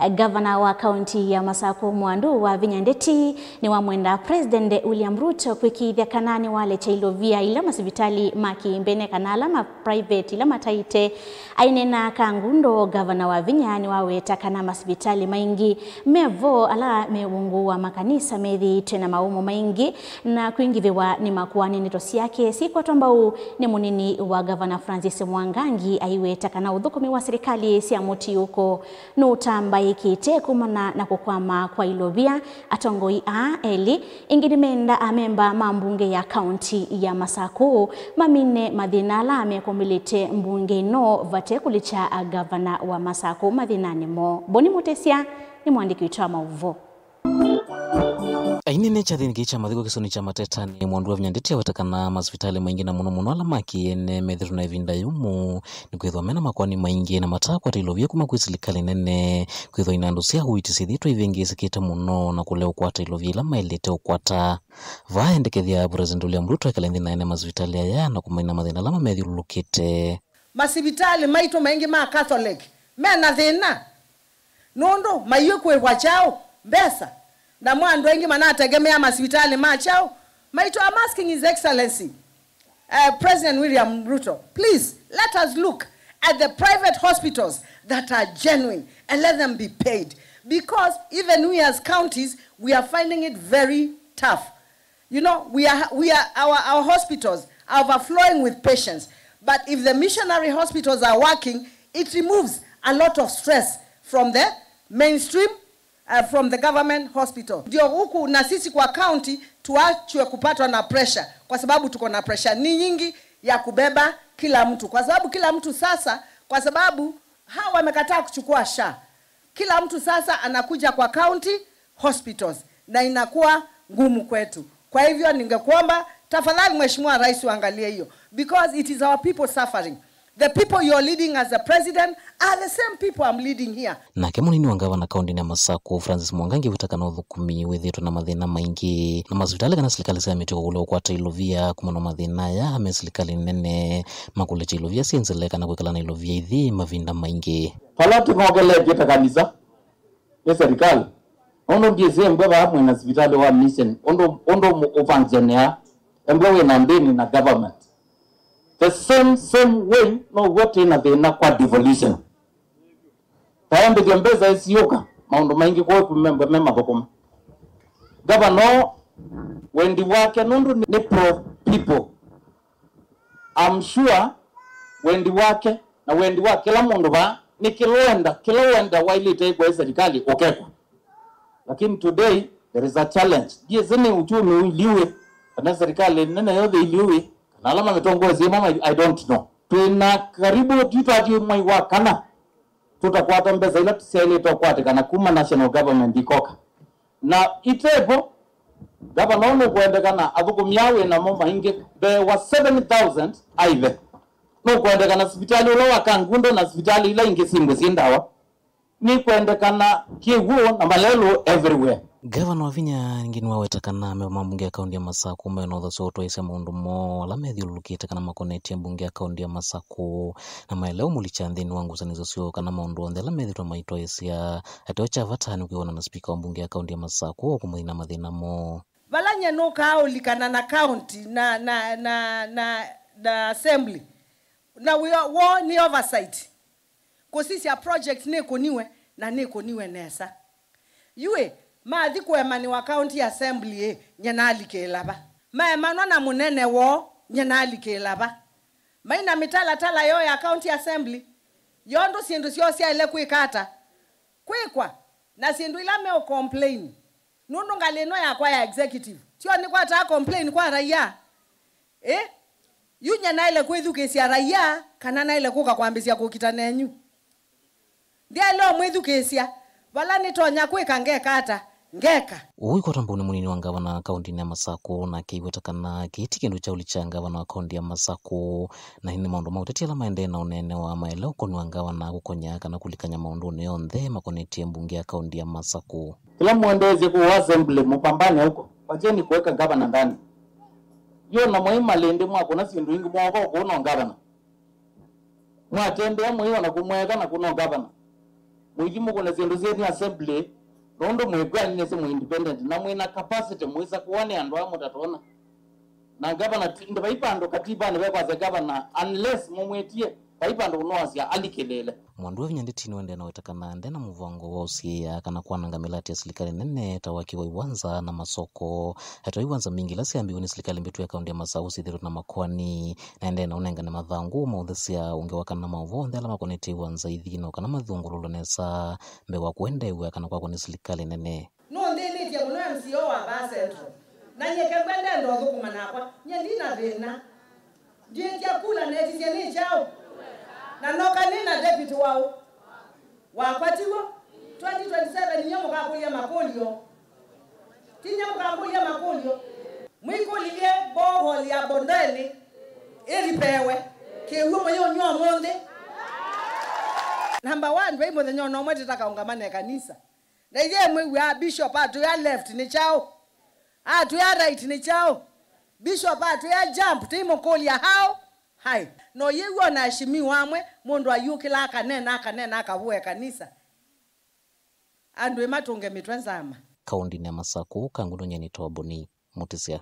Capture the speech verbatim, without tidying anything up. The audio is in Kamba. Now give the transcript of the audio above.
Ngavana wa kaunti ya Masakũ Mwandu Wavinya Ndeti nĩwamwenda President William Ruto kwĩkĩĩthya kana nĩwalekya ilovia ila masivitalĩ ma kĩmbene kana ala ma private ila mataĩte. Aineena Kangundo, Ngavana Wavinya nĩwaweta kana masivitalĩ maingĩ me vo ala me ungu wa makanisa methĩĩtwe na maumo maingĩ na kwingĩvĩwa nĩ makoani. Ndeto syake sikwatwa mbau nĩ mũnini wa Ngavana Francis Mwangangi, aiweta kana ũthũkũmi wa silikalĩ sya mũtiũko nũtambaĩkĩte kumana na kũkwama kwa ilovia. Atongoi aa elĩ ĩngĩ nĩmenda amemba ma mbunge ya kaunti ya Masakũ mamine mathĩna ala mekumĩlĩte mbunge ĩno vate kũlikya ngavana wa Masakũ mathĩnanĩ moo. Boni Mũtesya nĩ mũandĩki witũ wa maũvoo. Ainene kyathĩnĩ kĩĩ kya mathiko kĩsionĩ kya Matetani, Mwandu Wavinya Ndeti aweta kana masivitalĩ maingĩ na mũno mũno ala ma kĩene methĩtwe na ĩvinda yũmũ nĩkwĩthwa mena makoani maingĩ na matakwata ilovia kuma kwĩ silikalĩ nene, kwĩthwa ina andũ sya ũiiti syĩthĩĩtwe ivĩngĩĩsĩkĩte mũno na kũlea ũkwata ilovia ila maĩlĩte ũkwata. Vaa endekethya President William Ruto ekale nthĩ na ene masivitalĩ aya na kũmaina mathĩna ala mamethyũlũlũkĩte. Masivitalĩ maitũ maingĩ ma Catholic mena thĩna nũndũ maikwĩw'a kyaũ mbesa, namo andũ aingĩ manategemea masivitalĩ ma kyaũ. Maitũ, I'm asking His Excellency, uh, President William Ruto, please let us look at the private hospitals that are genuine and let them be paid, because even we as counties, we are finding it very tough. You know, we are, we are, our, our hospitals are overflowing with patients. But if the missionary hospitals are working, it removes a lot of stress from the mainstream, uh, from the government hospital. Ndio huku na sisi kwa county tuachwe kupatwa na pressure, kwa sababu tuko na pressure ni nyingi ya kubeba kila mtu, kwa sababu kila mtu sasa, kwa sababu hawa wamekataa kuchukua SHA, kila mtu sasa anakuja kwa county hospitals na inakuwa ngumu kwetu. Kwa hivyo ningekuomba tafadhali, Mheshimiwa Rais, uangalie hiyo, because it is our people suffering. The people you're leading as the president are the same people I'm leading here. Nake mũnini wa ngavana kaũntĩnĩ ya Masakũ, Francis Mwangangi, aweta kana ũthũkũmi wĩthĩĩtwe na mathĩna maingĩ, na masivitalĩ kana silikalĩ sya mĩtĩ kũkũlya ũkwata ilovia kumana na mathĩna aya me silikalĩ nene, makũlĩtye ilovia syĩ nzele kana kwĩkala na ilovia ithi mavinda maingĩ. Vala tũnokeletye ta kanisa nĩ serikali. Nũndũ ndyĩsĩ embwe vaa mwĩna sivitalĩ wa mission, ũndũ, ũndũ mũ-, ũfunction ya embwe wĩna ndĩni na government. The same, same way now'o twĩ na thĩna kwa devolution. Tayambĩthya mbesa isiũka, maũndũ maingĩ kũũ me, me mathũkũma. Governor, wendi wake nũndũ nĩ, nĩ pro people. I'm sure wendi wake na wendi wa kĩla mũndũ vaa nĩ kĩla wenda, kĩla wenda wailĩte kwa serikali ũkekwa. Lakini today there is a challenge. Ndiĩsĩ nĩ uchumi ũiliw'e, kana serikali nene yothe iliw'e, kana ala mamĩtongoesye mama, I don't know. Twĩna karibu twitwathi mwai wa kana tũtakwata mbesa ila syaĩlĩte ũkwatĩkana kuma national government ikoka. Na itevo, ngavana ũũ nũkwendekana athũkũmi aa wĩ namo maingĩ mbee wa seven thousand aive. Nũkwendekana sivitalĩ ũla wa Kangundo na sivitalĩ ila ingĩ simbwe syĩ ndawa. Nĩkwendekana kĩw'ũ na malelũ everywhere. Ngavana Wavinya ningĩ nĩwaweta kana amemba ma mbunge ya kaũntĩ ya Masakũ mena ũthasyo wa ũtwaĩĩsya maũndũ moo ala methyũlũlũkĩte kana makonetye mbunge ya kaũntĩ ya Masakũ, na maĩle ũmũlikya nthĩnĩ wa ngusanĩsyo syoo kana maũndũ onthe ala methĩĩtwe maitwaĩĩsya. Ateo kya vata nĩ kwĩw'ana na spika wa mbunge ya kaũntĩ ya Masakũ kũmũthina mathĩna moo. Vala nyie nũkaa ũlikana na county na, na, na, na, na assembly, na wĩo woo nĩ oversight. Kũsisya project nĩkũniwe na nĩkũniwe nesa. Yu ĩ, mathi kũemanĩwa county assembly ĩ, nye nalikĩĩla va? Maemanwa na mũnene woo, nye nalikĩĩla va? Maina mĩtalatala yoo ya county assembly, yo ũndũ syĩndũ syoo syaĩle kwĩka ata? Kwĩkwa, na syĩndũ ila meũ complain. Nũndũ ngalĩ ĩno yakwa ya executive, syo nĩkwataa complain kwa raia? Ĩ? Yu nye naĩle kwĩthukĩĩsya raia, kana naĩle kũka kwambĩsya kũkita nenyu? Ndyaĩle ũmwĩthukĩĩsya. Vala nĩtonya kwĩka, ngeka ata? Ngeka. Ũu ikwata mbau nĩ mũnini wa ngavana kaũntĩnĩ ya Masakũ, nake aiweta kana kĩĩ ti kĩndũ kyaũlikya ngavana wa kaũntĩ ya Masakũ, na nĩ maũndũ ma ũteti ala maendee na ũneenewa maĩle ũkũnwa ngavana kũkonya kana kũlikany'a maũndũnĩ onthe makonetye mbunge ya kaũntĩ ya Masakũ. Kĩla mũendeesye kũũ assembly, mũpambane huko. Wacheni kuweka gavana ndani. Yo na mwai malĩndĩ mwakũna syĩndũ ingĩ mwoko kũũ no gavana. Mwatembea mũiona kũmweka na kũno gavana. Mũithi mũkũne syĩndũ syenyu assembly, nũndũ mwĩkw'a nĩsĩ mwĩ independent, na mwĩ na capacity, mwĩsa kũwa nĩ andũ aa mũtatona. Na ngavana, ti- ndi vai vandũ katibanĩ vekwasya ngavana, unless mũmwĩtie, vai vandũ ũnoasya alikĩlĩĩle. Mwandu wa vinya ndetinĩ ũendee na weta kana nde na mũvango wa ũsiĩĩa kana kwananga mĩlatĩ ya silikalĩ nene ta waki wa iwanza na masoko. Etawa iwanza mbingĩ ila syambiwe nĩ silikalĩ mbĩtu ya kaunti ya Masaku syĩthĩtwe na makoani. Naendee na ũnengane mathangũ maũthesya ũngĩ wa kana maũvoo onthe ala makonetye iwanza ithi no kana mathũngũlũlwe nesa mbee wa kũendeew'a kana kwakwa nĩ silikalĩ nene. Nũnthĩnĩtye mũno M C A wa vaa Central. Na nyie kengwe ndenda ũthũkũma nakwa. Nyie ndina thĩna. Ndiĩtya kula netisye nĩ kyaũ. Na noka nĩ na deputy waũ. Wakwa tiw'o. Twenty twenty-seven nyie mũkakũlya makũlyo. Ti nyie mũkakũlya makũlyo. Mwĩkũlilye borehole ya Bondeni ĩlipewe. Kĩw'ũ mũyũnywa ũmũnthĩ. Namba one vai mũthenya ona ũmwe tĩtakaũngamana ĩkanisa. Na ithyĩ mwĩw'aa bishop atwĩa left nĩ kyaũ? Atwĩa right nĩ kyaũ? Bishop atwĩa jump, tĩimũkũlya how high. No yĩw'o na ashimiwa amwe, mũndũ ayũkĩla akanena, akanena, akavũa ĩkanisa. Andũ ĩmatũnge mĩtwe nzama. Kaũndĩnĩ ya Masaku, Kangũndũ Nyeni Toboni, Mũtĩsya.